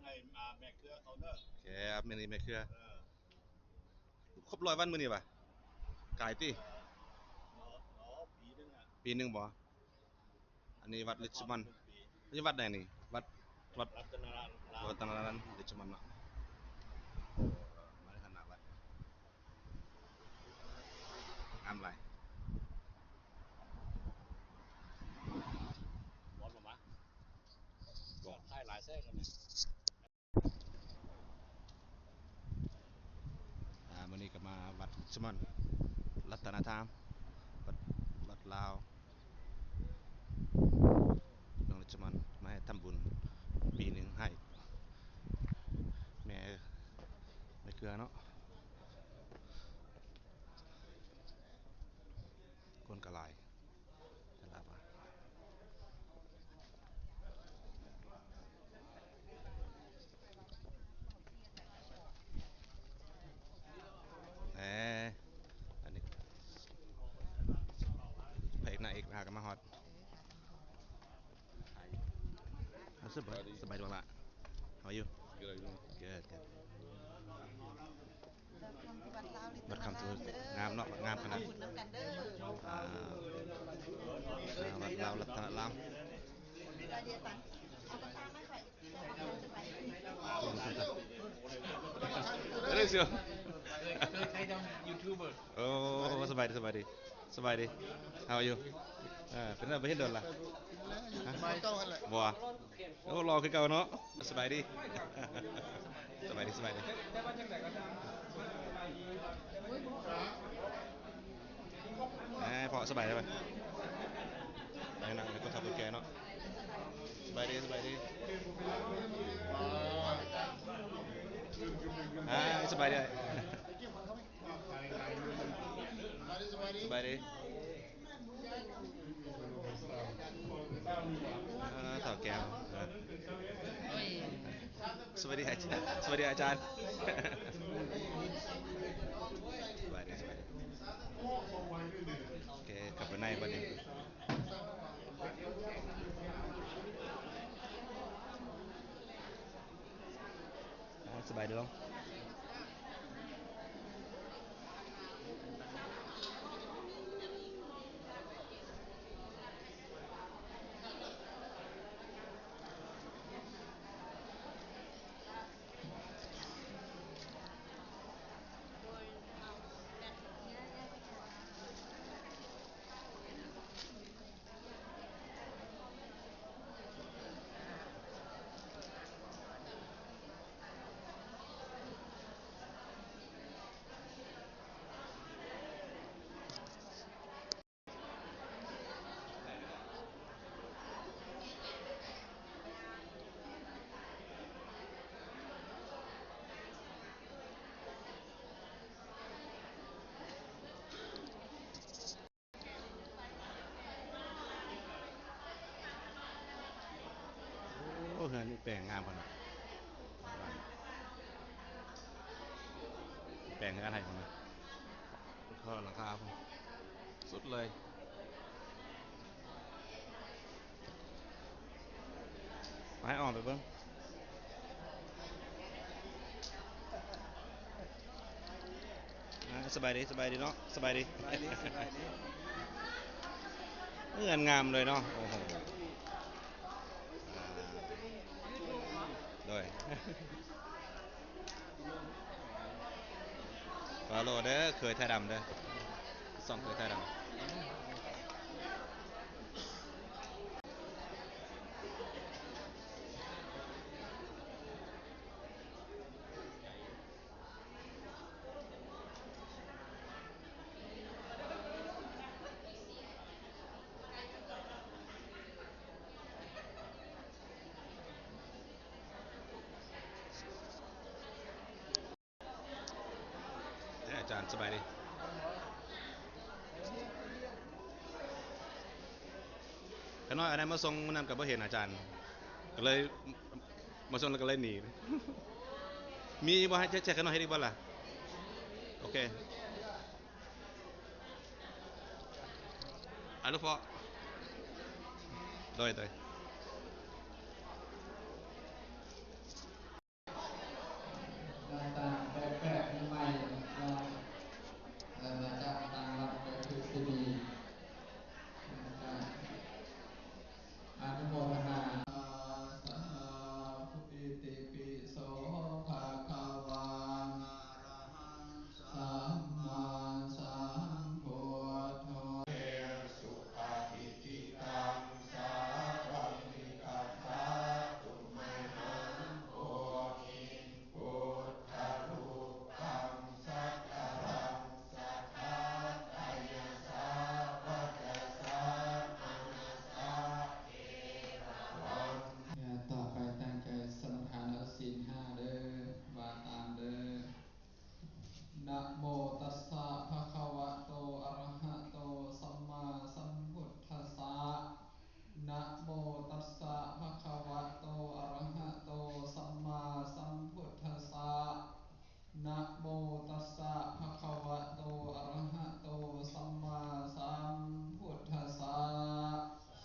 ໃຫ້ ອ່າ ແມ່ເຄືອເຂົາເດີ. ແກ ແມ່ນີ້ແມ່ເຄືອ ເອີ ຄົບຮ້ອຍວັນມື້ນີ້ຫວາ? ກາຍຕິ ເອີ ເນາະ ເນາະ ປີໜຶ່ງອະ ປີໜຶ່ງບໍ? ອັນນີ້ວັດລິດຊະມອນ ອັນນີ້ວັດໃດນີ້? ວັດ ວັດ ລັດຕະນະລາມ ລັດຕະນະລາມລິດຊະມອນເນາະ. ມາເດີທ່ານໜ້າວັດ ງາມຫຼາຍ. ອ່າ ມື້ນີ້ກໍມາວັດລິດຊະມອນ ລັດຕະນະທາມ ວັດ ວັດລາວ ເມືອງລິດຊະມອນ ມາເຮັດທຳບຸນປີໜຶ່ງໃຫ້ແມ່ ແມ່ເຄືອເນາະ. ຄົນກໍຫຼາຍ ຕະຫຼາດວ່າ ແໝ ອັນນີ້ ພະເອກນາງເອກຫາກໍມາຮອດ. ສະບາຍ ສະບາຍດີບັກຫຼ້າ. How are you? Good, good. Welcome to ງາມເນາະ ງາມຂະໜາດ. ອ່າ ວັດລາວລັດຕະນະລາມ. ໂອ້ ສະບາຍດີ ສະບາຍດີ. ສະບາຍດີ. How are you? ເອີ ເປັນໄງ ບໍ່ເຫັນດົນລະ? ຮະ? ບໍ່ ໂອ້ ຫຼໍ່ຄືເກົ່າເນາະ. ສະບາຍດີ ສະບາຍດີ ສະບາຍດີ. ເອີ ພໍ່ ສະບາຍດີບໍ່? ໃຫ້ນັ່ງໃຫ້ຄົນເຖົ້າຄົນແກ່ເນາະ. ສະບາຍດີ ສະບາຍດີ. ເອີ ສະບາຍດີ ສະບາຍດີ. ເອີ ເຖົ້າແກ່ ເອີ ສະບາຍດີ ສະບາຍດີອາຈານ. ສະບາຍດີ ສະບາຍດີ. ໂອເຄ ເຂົ້າໄປໃນບັດນີ້. ອ່າ ສະບາຍດີເນາະ. ໂອ້ ເຮືອນແປງງາມຂະໜາດ. ແປງເຮືອນໃຫ້ພຸ້ນນະ ເຂົ້າຫຼັງຄາພຸ້ນ ສຸດເລີຍ. ໄປ ອ້ອມໄປເບິ່ງ. ອ່າ ສະບາຍດີ ສະບາຍດີເນາະ ສະບາຍດີ ສະບາຍດີ ສະບາຍດີ. ເຮືອນງາມເລີຍເນາະ ໂອ້ໂຫ. ອ່າ ໂດຍ ຟາໂລເດີ ເຂີຍໄທດຳເດີ ຊ່ອງເຂີຍໄທດຳ. ເອີ ອາຈານ ສະບາຍດີ. ຂະນ້ອຍອັນນັ້ນມາສົ່ງມື້ນັ້ນກໍບໍ່ເຫັນອາຈານ ກໍເລີຍມາສົ່ງແລ້ວກໍເລີຍໜີ. ມີບໍ່ ໃຫ້ແຊກຂະນ້ອຍເຮັດອີກບໍ່ລະ? ໂອເຄ ອາ ລູກພໍ່ ໂດຍ ໂດຍ. ຕັດສະ ພະຄະວະໂຕ ອະຣະຫະໂຕ ສຳມາສຳພຸດທັດສະ ນະໂມຕັດສະ ພະຄະວະໂຕ ອະຣະຫະໂຕ ສຳມາສຳພຸດທັດສະ ນະໂມຕັດສະ ພະຄະວະໂຕ ອະຣະຫະໂຕ ສຳມາສຳພຸດທັດສະ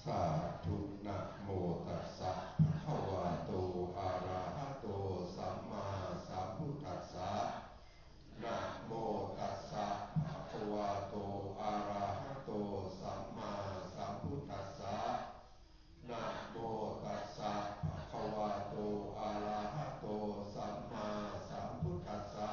ສາທຸ ນະໂມຕັດສະ ພະຄະວະໂຕ ອະຣະຫະໂຕ ສຳມາສຳພຸດທັດສະ ນະໂມຕັດສະ ພະຄະວະໂຕ ອະຣະຫະໂຕ ສຳມາສຳພຸດທັດສະ ນະໂມຕັດສະ ພະຄະວະໂຕ ອະຣະຫະໂຕ ສຳມາສຳພຸດທັດສະ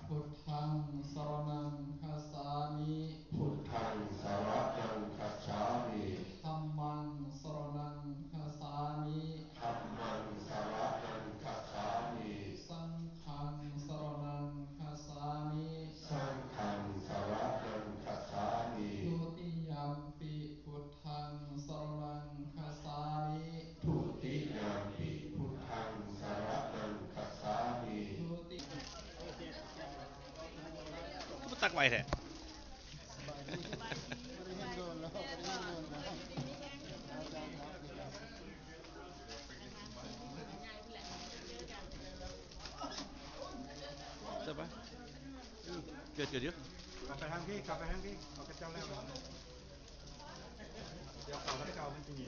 ພຸດທັງ ສະຣະນັງ ຄັດສາມິ ພຸດທັງ ສະຣະນັງ ຄັດສາມິ ທຳມັງ ສະຣະນັງ ຄັດສາມິ ທຳມັງ ສະຣະນັງ ຄັດສາມິ ສັງຄັງ ສະຣະນັງ ຄັດສາມິ ສັງຄັງ ສະຣະນັງ ຄັດສາມິ ທຸຕິຍຳປິ ພຸດທັງ ສະຣະນັງ ຄັດສາມິ ທຸຕິຍຳປິ ພຸດທັງ ສະຣະນັງ ຄັດສາມິ ທຸຕິ ຄືບໍ່ຕັກໄວແທ້? ເກີດ ເກີດຢູ່ ກັບໄປທາງພີ້ ກັບໄປທາງພີ້ ເຂົາເຈົ້າແລ້ວ ດຽວເຂົ້າທາງເກົ່າມັນຊິມີ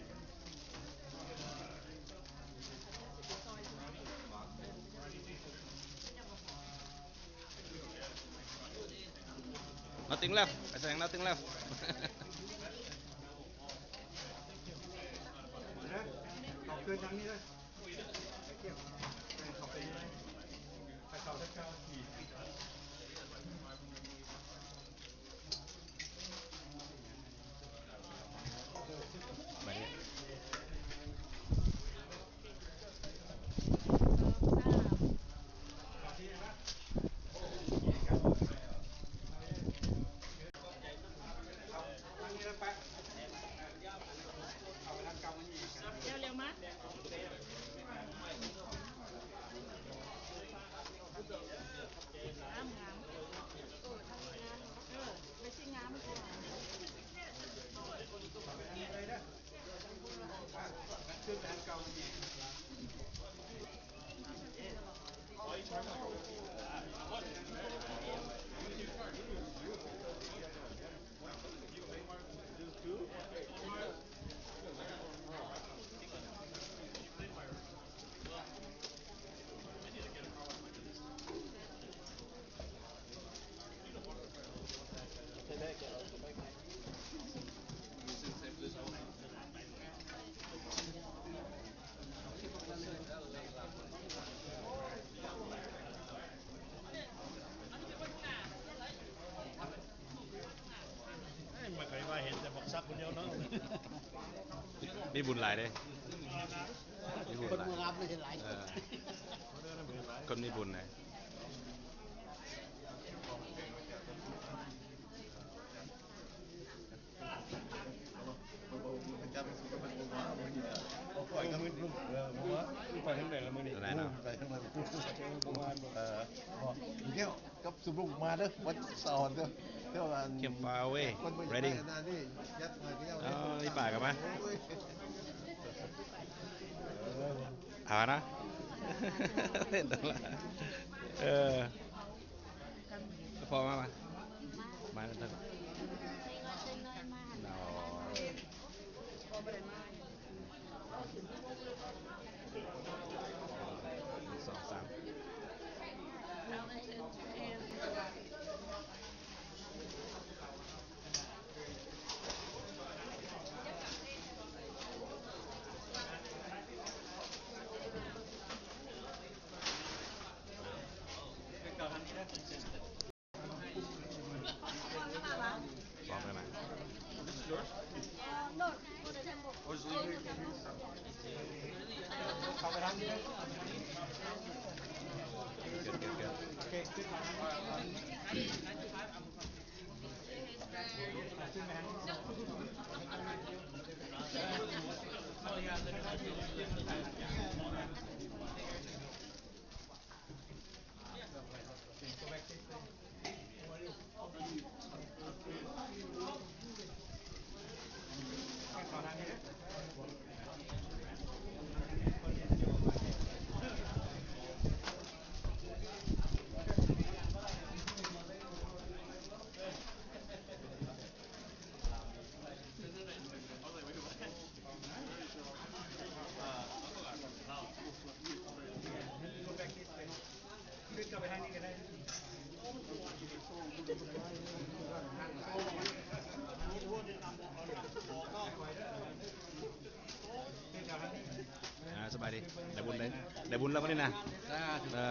Nothing left. I said nothing left. ເຂົ້າຄືນທາງນີ້ເລີຍ ເຂົ້າໄປນີ້ເລີຍ ໄປເຂົ້າທາງເກົ່າ ເລັວໆ ມາ ງາມໆ ເອີ ໄປຊິງາມກວ່າ ເອີຍ ມັນກໍວ່າເຫັນແຕ່ບັກສັກຜູ້ດຽວເນາະ ມີບຸນຫຼາຍເດ້ ມີບຸນຫຼາຍ ຄົນງາມເລີຍເຫັນຫຼາຍ ເອີ ຄົນມີບຸນນະ. ໄປທາງໃດລະມື້ນີ້ ໄປທາງໃດ ເອີ ດຽວກັບສຸລຸງມາເດີ ວັນເສົາເດີ ດຽວອັນ Came far away, ready. ເອີ ມີປາກະມາ ເອົານະ ເອີ ພໍ່ມາ ມາ ມາເດີ ໜຶ່ງ ສອງ ສາມ. ບຸນໄດ້ ໄດ້ບຸນແລ້ວມື້ນີ້ນະ ສາທຸ ເອີ.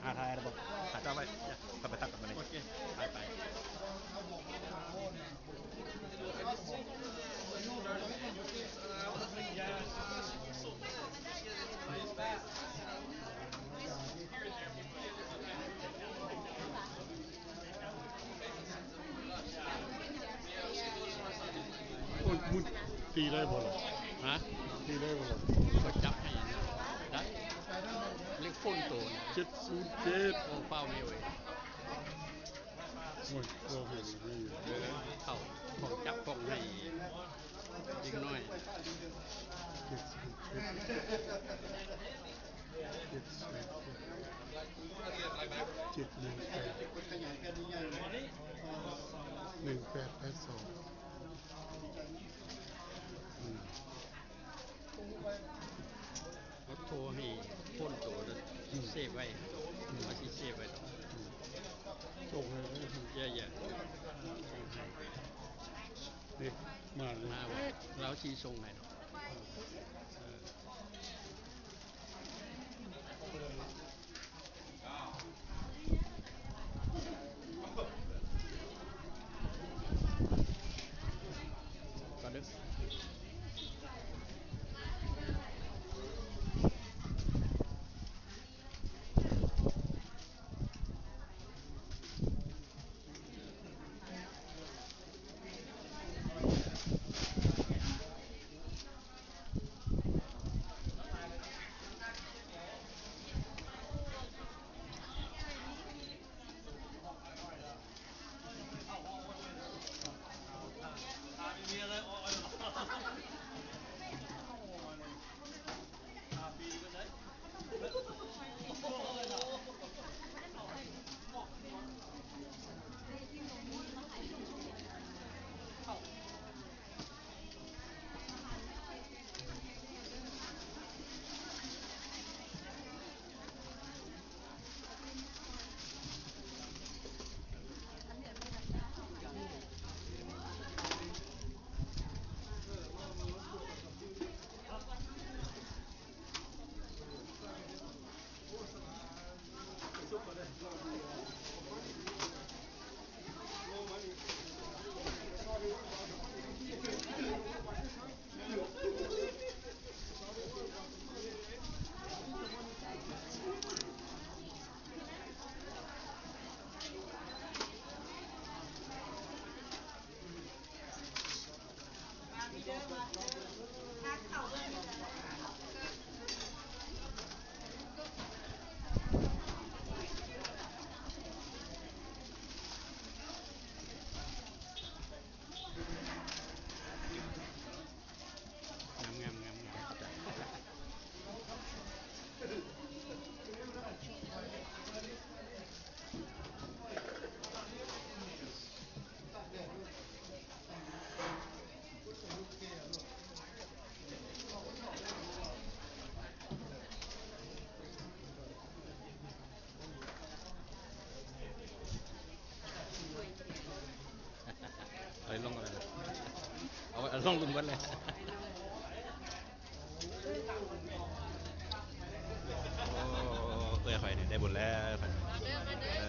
ຫາຖ່າຍແລ້ວບໍ່? ຫາເຈົ້າໄວ້ ຂ້ອຍໄປຕັດກັບມັນເອງ ໄປ ໄປ. ໂອ້ຍ ມຸດ ຕີໄດ້ບໍ່ລະ? ຮະ? ຕີໄດ້ບໍ່ລະ? ຂ້ອຍຈັບໃຫ້ໄດ້ ເລກໂຟນໂຕ ເຈັດສູນເຈັດ ໂອ້ ຟ້າວແມ່ເອີຍ. ໂອ້ຍ ບໍ່ໃຫ້ ເອີ ເຂົ້າຂອງ ຈັບຂອງໃຫ້ເດັກນ້ອຍ ເຈັດສູນເຈັດ ເຈັດສູນເຈັດ ເຈັດໜຶ່ງແປດ ໜຶ່ງແປດແປດສອງ ອືມ. ເຮົາໂທໃຫ້ໂຟນໂຕ ອືມ ເຊບໄວ້ ອືມ ເຮົາຊິເຊບໄວ້ດອກ ອືມ ສົ່ງໃຫ້ ເຢ້ໆ ສົ່ງໃຫ້ ນີ້ ມາແລ້ວ ມາແລ້ວ ລາວຊິສົ່ງໃຫ້ດອກ ເອີ. ກ່ອນເດີ. ນ້ອງລຸ້ນເບິດເລີຍ. ໂອ້ ເອື້ອຍຂ້ອຍນີ້ໄດ້ບຸນແລ້ວ. ມາເດີ ມາເດີ ເອີ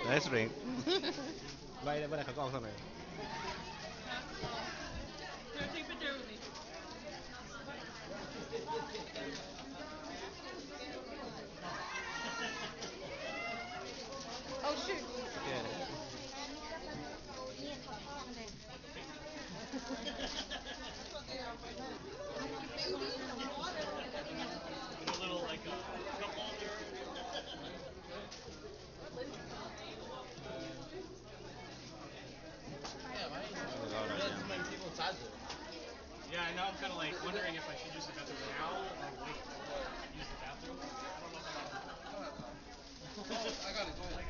Nice drink. ໄວ້ໄດ້ບໍ່ໄດ້ ເຂົາກໍອອກເທົ່ານັ້ນ. Oh, shoot. Yeah. Yeah, I know. I'm kinda, like, wondering if I should use the bathroom now or wait and use the bathroom. I don't know if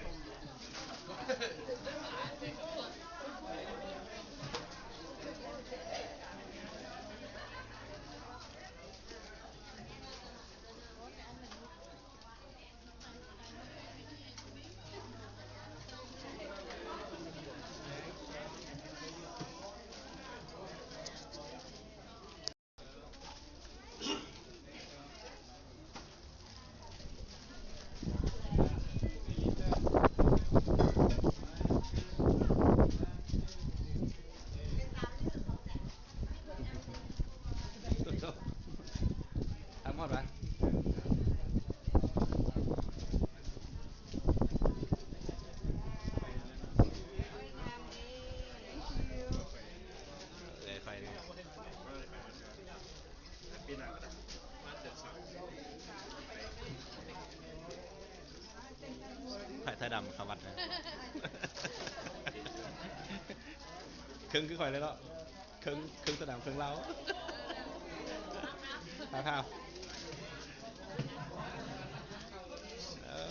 I wannaໃຜໄທດຳເຂົ້າວັດນະ ເຄິ່ງຄືຂ້ອຍເລີຍເນາະ ເຄິ່ງ ເຄິ່ງສະໜາມ ເຄິ່ງລາວ ທ້າວ ເອີ.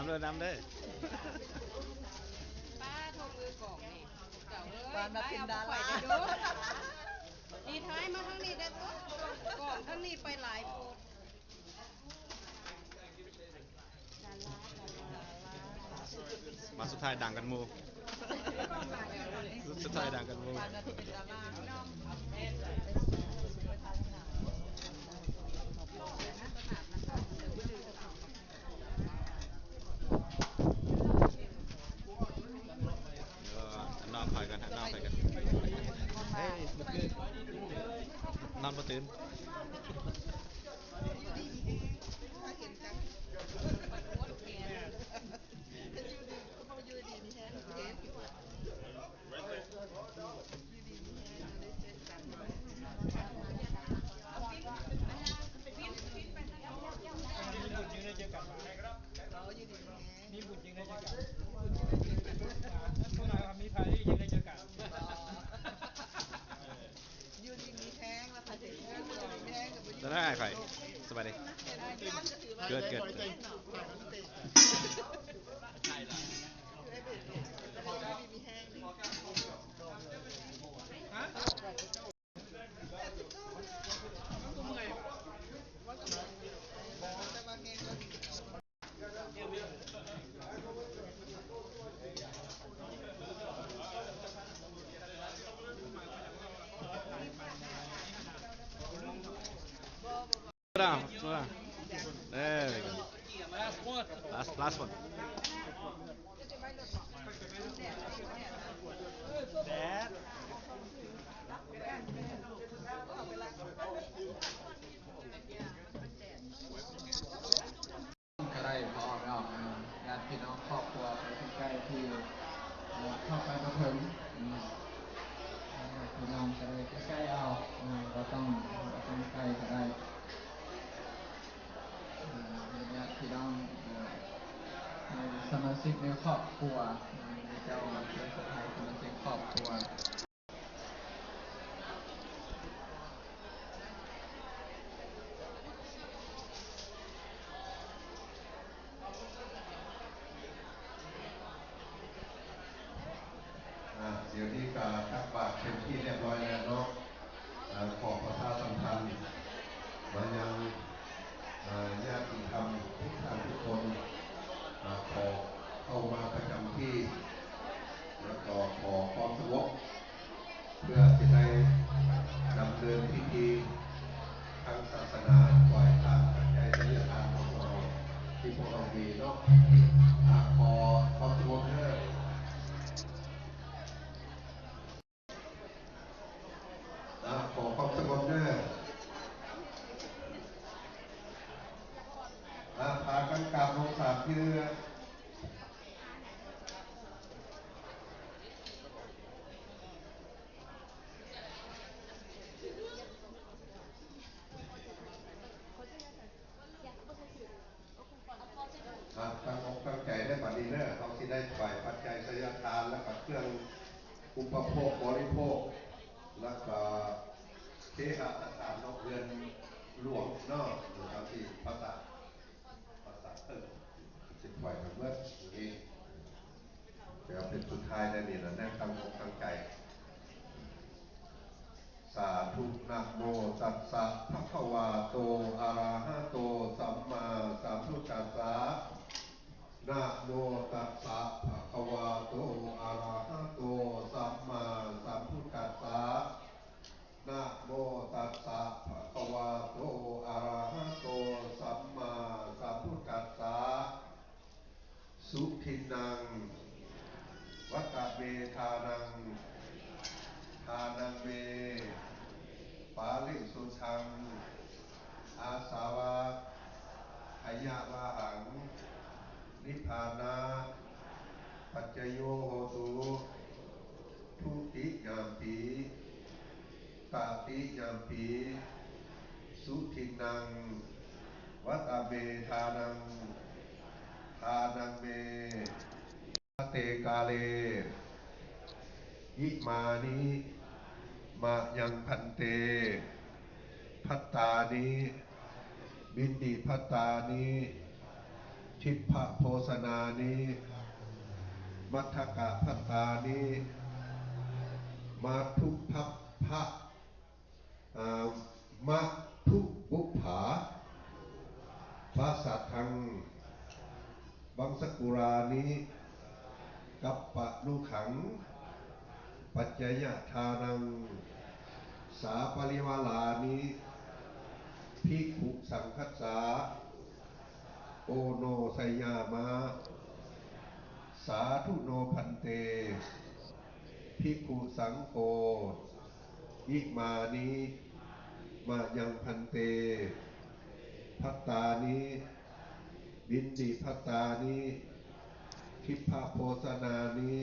ເດີນນຳເດີ. ປ້າໂທ ມືກອງນີ້ ເຈົ້າເອີຍ ປານວ່າເປັນດາລາ. ນີ້ຖອຍມາທາງນີ້ແດ່ໂຕ ກອງທາງນີ້ໄປຫຼາຍໂພດ. ມາສຸດທ້າຍດັງກັນໝູ່ ສຸດທ້າຍດັງກັນໝູ່. ເອີ ນອນຄ່ອຍກ່ອນ ນອນຄ່ອຍກ່ອນ ເອີ ນອນບໍ່ຕື່ນ. ຕາໜ້າອ້າຍຂ້ອຍ ສະບາຍດີ. ເກີດ ເກີດ. ກະໄດ້ພໍ່ແມ່ພີ່ນ້ອງ ຍາດພີ່ນ້ອງຄອບຄົວໃກ້ໆ ທີ່ເຂົ້າໄປບໍ່ເຖິງ ພີ່ນ້ອງກະໄດ້ໃກ້ໆ ເອົາ ບໍ່ຕ້ອງ ບໍ່ຕ້ອງໄກກະໄດ້ ຍາດພີ່ນ້ອງ ສະມາຊິກໃນຄອບຄົວ ເຈົ້າເປັນສະພາຍສະມາຊິກຄອບຄົວ. ອາ ດຽວນີ້ກະຕັກບາດເປັນທີ່ຮຽບຮ້ອຍແລ້ວເນາະ. ອາ ຂໍປະຊາສຳພັນມາຍັງ ອາ ຍາດຕິທຳທຸກທ່ານທຸກຄົນ ອາ ຂໍເຂົ້າມາປະຈຳທີ່ ແລ້ວກໍຂໍຄວາມສະຫງົບ ເພື່ອຈະໄດ້ດຳເນີນພິທີທາງສາສະໜາ ຖວາຍທານປັດໄຈໄຊຍະທານຂອງພວກເຮົາ ທີ່ພວກເຮົາມີເນາະ. ອາ ຂໍຄວາມສະຫງົບເດີ. ອາ ຂໍຄວາມສະຫງົບເດີ. ອາ ພາກັນກາບລົງສາມເທື່ອ. ອາ ຕັ້ງອົກຕັ້ງໃຈເດີ ບາດນີ້ເດີ ເຮົາຊິໄດ້ຖວາຍປັດໄຈໄຊຍະທານ ແລ້ວກະເຄື່ອງອຸປະໂພກບໍລິໂພກ ແລ້ວກະເຄຫະສະຖານນອກເຮືອນຫຼວງເນາະ ເອີ ເຮົາຊິປະສານ ປະສານ ເອີ ຊິປ່ອຍທັງໝົດຢູ່ນີ້ ແຕ່ເປັນສຸດທ້າຍແລ້ວນີ້ລະ ແນວຕັ້ງອົກຕັ້ງໃຈ. ສາທຸ ນະໂມຕັດສະ ພະຄະວາໂຕ ອະລະຫະໂຕ ສຳມາສຳພຸດທັດສະ ນະໂມຕັດສະ ພະຄະວາໂຕ ອະລະຫະໂຕ ສຳມາສຳພຸດທັດສະ ນະໂມຕັດສະ ພະຄະວາໂຕ ອະລະຫະໂຕ ສຳມາສຳພຸດທັດສະ. ສຸທິນນັງ ວັດຕະເມທານັງ ທານັງເມ ປາລິສຸດທັງ ອາສາວະ ຂະຍະວາຫັງ ນິບພານະ ປັດຈະໂຍໂຫຕຸ ທຸຕິຍາມປີ ຕະຕິຍາມປີ ສຸທິນນັງ ວັດຕະເມທານັງ ທານັງເມ ເຕກາເລ ອິມານິ ມະຍັງພັນເຕ ພັດຕານິ ບິນດິພັດຕານິ ທິບພະໂພຊະນານິ ມັດຖະກະພັດຕານິ ມາທຸພັບພະ ອ່າ ມະທຸບຸບຜາ ພະສາທັງ ບັງສະກຸລານິ ກັບປະນຸຂັງ ປັດຈະຍະທານັງ ສາປະລິວາລານິ ພິກຂຸສັງຄັດສາ ໂອໂນໄຊຍາມະ ສາທຸໂນພັນເຕ ພິກຂຸສັງໂຄ ອິມານິ ມະຍັງພັນເຕ ພັດຕານິ ບິນດິພັດຕານິ ທິບພະໂພຊະນານິ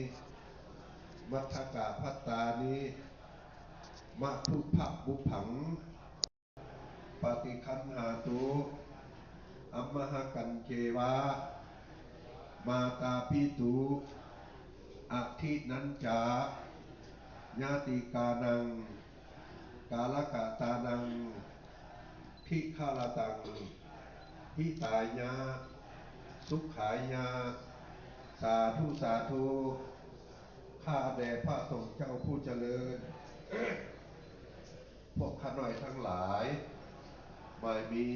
ມັດຖະກະພັດຕານິ ມະທຸພັບບຸບຜັງ ປະຕິຄັນຫາຕຸ ອັມມະຫະກັນເຈວະ ມາຕາປິຕຸ ອະທິນັນຈາ ຍາຕິການັງ ກາລະກະຕານັງ ທິຄະລະຕັງ ຫິຕາຍະ ສຸຂາຍະ ສາທຸ ສາທຸ ຂ້າແດ່ພະສົງເຈົ້າຜູ້ຈະເລີນ ພວກຂ້ານ້ອຍທັງຫຼາຍ ໝາຍມີ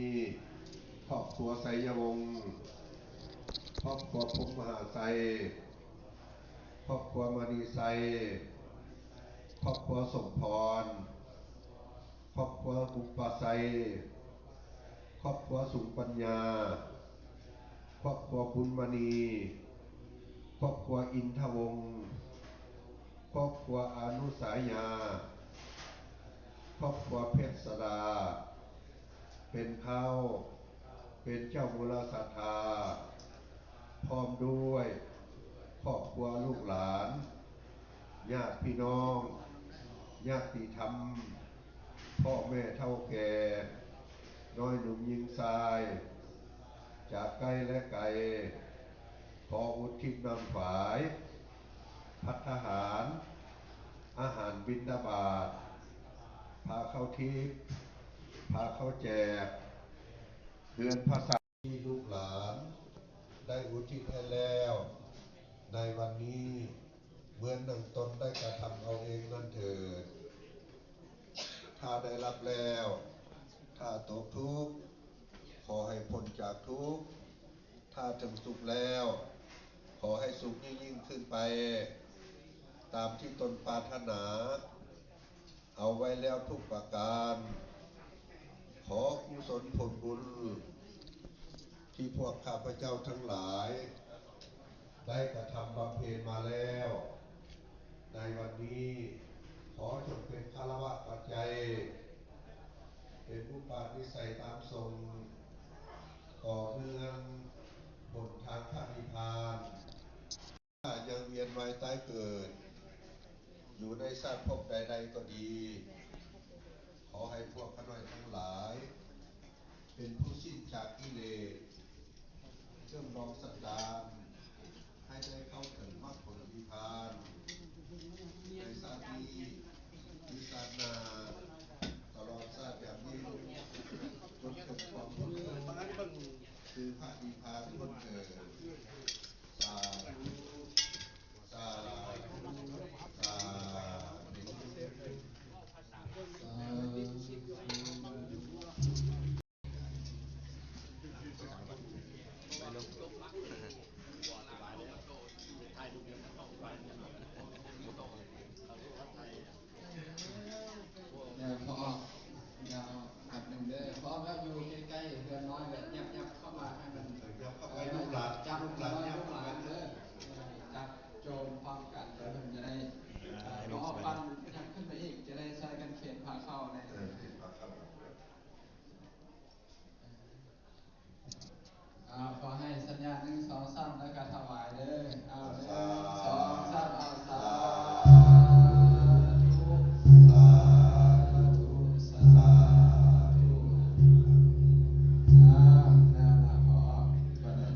ຄອບຄົວໄຊຍະວົງ, ຄອບຄົວພົມມະຫາໄຊ, ຄອບຄົວມະນີໄຊ, ຄອບຄົວສົມພອນ, ຄອບຄົວອຸປະໄຊ, ຄອບຄົວສຸງປັນຍາ, ຄອບຄົວບຸນມະນີ, ຄອບຄົວອິນທະວົງ, ຄອບຄົວອະນຸສາຍາ, ຄອບຄົວເພັດສະດາ, ເປັນທ້າວ ເປັນເຈົ້າມູລະສັດທາ ພ້ອມດ້ວຍຄອບຄົວລູກຫຼານ, ຍາດພີ່ນ້ອງ, ຍາດຕິທຳ, ພໍ່ແມ່ເຖົ້າແກ່, ນ້ອຍໜຸ່ມຍິງຊາຍ, ຈາກໃກ້ແລະໄກ, ຂໍອຸທິດນ້ຳຖວາຍ ພັດທະຫານ, ອາຫານບິນທະບາດ, ພາເຂົ້າທິບ, ພາເຂົ້າແຈກ, ເຮືອນພະສັງ ທີ່ລູກຫຼານໄດ້ອຸທິດໃຫ້ແລ້ວໃນວັນນີ້ ເໝືອນດັ່ງຕົນໄດ້ກະທຳເອົາເອງນັ້ນເທີດ. ຖ້າໄດ້ຮັບແລ້ວ, ຖ້າຕົກທຸກ, ຂໍໃຫ້ພົ້ນຈາກທຸກ, ຖ້າເຖິງສຸກແລ້ວ, ຂໍໃຫ້ສຸກຍິ່ງໆຂຶ້ນໄປ, ຕາມທີ່ຕົນປາດຖະໜາ ເອົາໄວ້ແລ້ວທຸກປະການ. ຂໍກຸສົນຜົນບຸນທີ່ພວກຂ້າພະເຈົ້າທັງຫຼາຍໄດ້ກະທຳບຳເພັນມາແລ້ວໃນວັນນີ້, ຂໍຈົ່ງເປັນຄາລະວະປັດໄຈ, ເປັນອຸປະນິໄສຕາມສົ່ງຕໍ່ເນື່ອງຫົນທາງພະນິບພານ. ຖ້າຍັງວຽນວ່າຍຕາຍເກີດຢູ່ໃນຊາດພົບໃດໆກໍດີ, ຂໍໃຫ້ພວກຂ້ານ້ອຍທັງຫຼາຍ ເປັນຜູ້ສິ້ນຈາກກິເລດ, ເຊື່ອມລອງສັນດານ ໃຫ້ໄດ້ເຂົ້າເຖິງມັກຜົນນິບພານ ໃນຊາດນີ້ ຫຼືຊາດໜ້າ, ຕະຫຼອດຊາດຢ່າງຍິ່ງ ຈົນເກີດຄວາມພົ້ນທຸກ ຄືພະນິບພານພົ້ນເກີດ. ສາທຸ ສາທຸ ສາທຸ. ແລ້ວພໍອອກ ດຽວແປັບໜຶ່ງເດີ ພໍແບບຢູ່ໃກ້ໆເຮືອນນ້ອຍ ແບບຍັບໆເຂົ້າມາໃຫ້ມັນ ເອີ ຍັບເຂົ້າໄປ ເອີ ລູກຫຼານ ຈັບລູກຫຼານ ລູກຫຼານເດີ ຈັບໂຈມພ້ອມກັນ ແລ້ວເພິ່ນຈະໄດ້ ເອີ ພໍອອກປັ້ນຍັບຂຶ້ນໄປອີກ ຈະໄດ້ຊ່ອຍກັນເຂັນພາເຂົ້າແດ່ ເອີ ເຂັນພາເຂົ້າ. ເອົາ ຂໍໃຫ້ສັນຍາ ໜຶ່ງ ສອງ ສາມ ແລ້ວກະຖວາຍເດີ. ເອົາ ໜຶ່ງ ສອງ ສາມ ເອົາ ສາທຸ ສາທຸ ສາທຸ. ເອົາ ແລ້ວລະ ຂໍ ບັດນີ້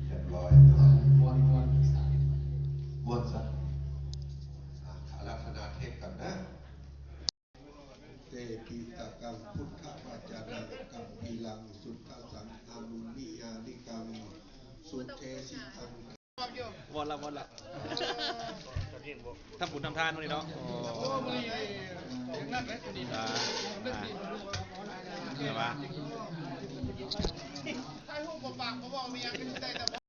ຮຽບຮ້ອຍເນາະ ມ່ວນໆ ມ່ວນຊະ ອາ ອາລາທະນາເທບກັນເດີ. ເຕປິຕະກັງ ພຸດທະວະຈະນັງ ກັມພີລັງ ສຸດທະສັງ ອະນຸນິຍານິກັງ ສຸເທສີທັງ ວອນລະ ວອນລະ ທຳບຸນທຳທານມື້ນີ້ເນາະ. ອໍ ອ່າ ອ່າ ແຕ່ວ່າ ຖ່າຍຮູບບໍ່ປາກບໍ່ເວົ້າມີຫຍັງກໍໄດ້ແຕ່